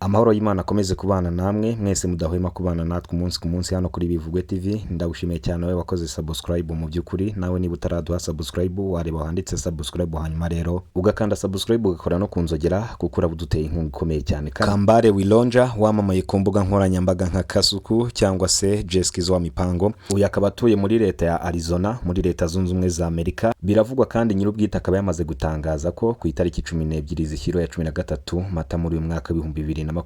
Amahoro y'Imana akomeze kubana namwe mwese mudahwema kubana natwe umunsi ku munsi hano kuri Bivugwe TV. Ndagushimiye cyane wowe wakoze subscribe. Mu by'ukuri nawe niba utaraduha subscribe, wareba handitse subscribe, hanyuma rero ugakanda subscribe, ugakora no kunzogera, kuko uraba uduteye inkunga ikomeye cyane. Kambale Wilonja wamamaye ku mbuga nkoranyambaga nka Kasuku cyangwa se Jeskizo wa Mipango, uyu akaba atuye muri leta ya Arizona muri Leta Zunze Ubumwe za Amerika. Biravugwa kandi nyir'ubwite akaba yamaze gutangaza ko ku itariki 12 z'ishyiro ya 13 Mata muri uyu mwaka w'2026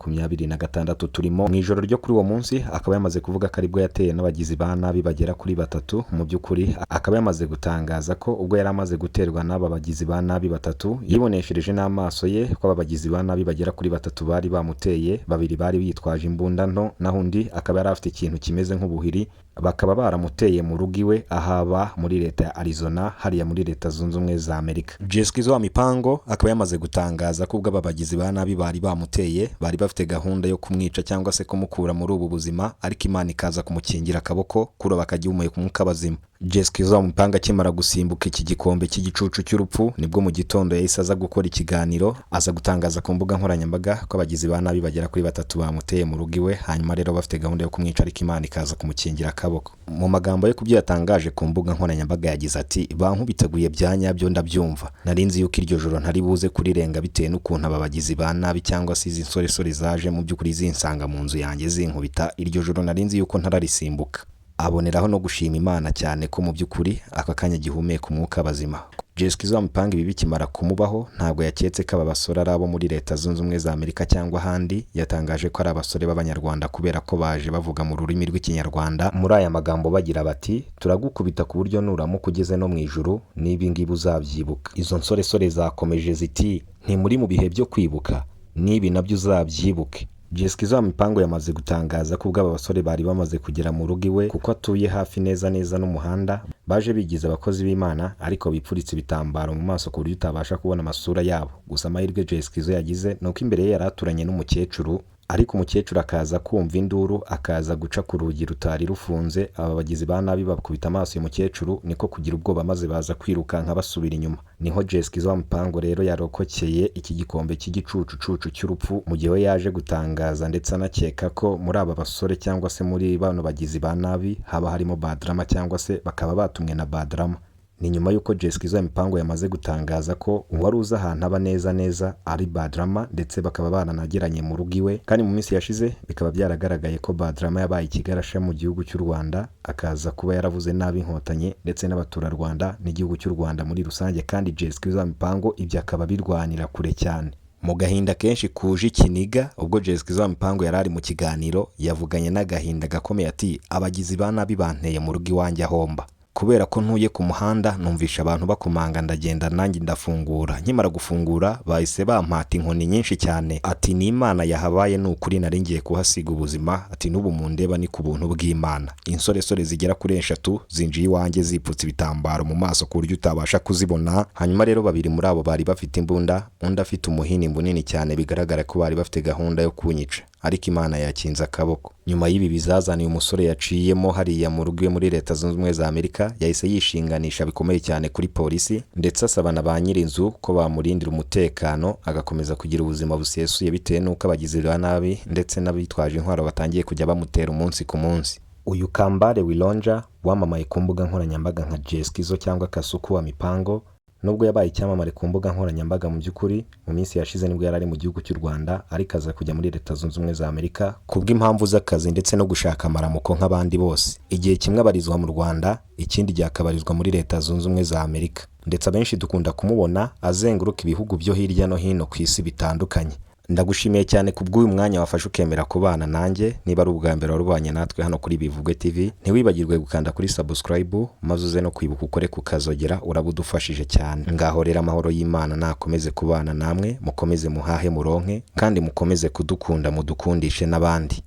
turimo, mu ijoro ryo kuri uwo munsi, akaba yamaze kuvuga ko aribwo yateye n'abagizi ba nabi bagera kuri batatu. Mu by'ukuri akaba yamaze gutangaza ko ubwo yari amaze guterwa n'aba bagizi ba nabi batatu, yiboneshereje n'amaso ye ko aba bagizi ba nabi bagera kuri batatu bari bamuteye. Babiri bari bitwaje imbunda nto, naho undi akaba yari afite ikintu kimeze nk'ubuhiri, bakaba baramuteye mu rugo iwe ahaba muri leta ya Arizona, hariya muri Leta Zunze Ubumwe za Amerika. Jeskizo wa Mipango akaba yamaze gutangaza ko ubwo aba bagizi ba nabi bari bamuteye, bari bafite gahunda yo kumwica cyangwa se kumukura muri ubu buzima, ariko Imana ikaza kumukingira akaboko kuro bakagihumeka umwuka bazima. Jeskizo wa Mipango akimara gusimbuka iki gikombe cy'igicucu cy'urupfu, nibwo mu gitondo yahise aza gukora ikiganiro, aza gutangaza ku mbuga nkoranyambaga ko abagizi ba nabi bagera kuri batatu bamuteye mu rugo iwe, hanyuma rero bafite gahunda yo kumwica, ariko Imana ikaza kumukingira akaboko. Mu magambo ye ku byo yatangaje ku mbuga nkoranyambaga yagize ati: "Bankubitaguye bya nyabyo, ndabyumva. Nari nzi yuko iryo joro ntari buze kurirenga bitewe n'ukuntu aba bagizi ba nabi cyangwa se izi nsoresore zaje mu by'ukuri zinsanga mu nzu yanjye zinkubita. Iryo joro nari nzi yuko ntararisimbuka." Aboneraho no gushima Imana cyane ko mu by'ukuri aka kanya gihumeka umwuka bazima. Jeskizo wa Mipanga ibi bikimara kumubaho, ntabwo yaketse ko aba basore ari abo muri Leta Zunze Ubumwe za Amerika cyangwa ahandi. Yatangaje ko ari abasore b'Abanyarwanda kubera ko baje bavuga mu rurimi rw'Ikinyarwanda muri aya magambo bagira bati: "Turagukubita ku buryo nuramuka ugeze no mu ijuru n'ibi ngibi uzabyibuka." Izo nsoresore zakomeje ziti: "Ntimuri mu bihe byo kwibuka, n'ibi nabyo uzabyibuke." Jeskizo wa Mipango yamaze gutangaza ko ubwo aba basore bari bamaze kugera mu rugo iwe, kuko atuye hafi neza neza n'umuhanda, baje bigize abakozi b'Imana ariko bipfuritse ibitambaro mu maso ku buryo utabasha kubona amasura yabo. Gusa amahirwe Jeskizo yagize ni uko imbere ye yari aturanye n'umukecuru, ariko umukecuru akaza kumva induru, akaza guca ku rugi rutari rufunze. Aba bagizi ba nabi bakubita amaso uyu mukecuru, niko kugira ubwoba maze baza kwirukanka basubira inyuma. Niho Jeskizo wa Mipango rero yarokokeye iki gikombe cy'igicucucucu cy'urupfu, mu gihe we yaje gutangaza ndetse anakeka ko muri aba basore cyangwa se muri bano bagizi ba nabi haba harimo Badrama cyangwa se bakaba batumwe na Badrama. Ni nyuma y'uko Jeskizo wa Mipango yamaze gutangaza ko uwari uzi ahantu aba neza neza ari Badrama, ndetse bakaba baranagiranye mu rugo iwe. Kandi mu minsi yashize bikaba byaragaragaye ko Badrama yabaye ikigarasha mu gihugu cy'u Rwanda, akaza kuba yaravuze nabi Inkotanyi ndetse n'abaturarwanda n'igihugu cy'u Rwanda muri rusange, kandi Jeskizo wa Mipango ibyo akaba abirwanira kure cyane. Mu gahinda kenshi kuje ikiniga, ubwo Jeskizo wa Mipango yari ari mu kiganiro, yavuganye n'agahinda gakomeye ati: "Abagizi ba nabi banteye mu rugo iwanjye ahomba. Kubera ko ntuye ku muhanda, numvisha abantu bakomanga, ndagenda nanjye ndafungura. Nkimara gufungura bahise bampata inkoni nyinshi cyane." Ati: "Ni Imana yahabaye, ni ukuri nari ngiye kuhasiga ubuzima." Ati: "N'ubu mundeba ni ku buntu bw'Imana. Insoresore zigera kuri eshatu zinjiye iwanjye zipfutse ibitambaro mu maso ku buryo utabasha kuzibona. Hanyuma rero babiri muri abo bari bafite imbunda, undi afite umuhini munini cyane. Bigaragara ko bari bafite gahunda yo kunyica, ariko Imana yakinze akaboko." Nyuma y'ibi bizazane uyu musore yaciyemo hariya mu rugo iwe muri Leta Zunze Ubumwe za Amerika, yahise yishinganisha bikomeye cyane kuri polisi, ndetse asaba na ba nyir'inzu ko bamurindira umutekano agakomeza kugira ubuzima busesuye, bitewe n'uko abagizi ba nabi ndetse n'abitwaje intwaro batangiye kujya bamutera umunsi ku munsi. Uyu Kambale Wilonja wamamaye ku mbuga nkoranyambaga nka Jeskizo cyangwa Kasuku wa Mipango, nubwo yabaye icyamamare ku mbuga nkoranyambaga, mu by'ukuri mu minsi yashize nibwo yari ari mu gihugu cy'u Rwanda, ariko aza kujya muri Leta Zunze Ubumwe za Amerika kubw'impamvu z'akazi ndetse no gushaka amaramuko nk'abandi bose. Igihe kimwe abarizwa mu Rwanda, ikindi gihe akabarizwa muri Leta Zunze Ubumwe za Amerika, ndetse abenshi dukunda kumubona azenguruka ibihugu byo hirya no hino ku isi bitandukanye. Ndagushimiye cyane ku bw'uyu mwanya wafashe ukemera kubana nanjye. Niba ari ubwa mbere warubanye natwe hano kuri Bivugwe TV, ntiwibagirwe gukanda kuri subscribe, maze uze no kwibuka ukore ku kazogera, uraba udufashije cyane. Ngaho rero amahoro y'Imana nakomeze kubana namwe, mukomeze muhahe muronke, kandi mukomeze kudukunda mudukundishe n'abandi.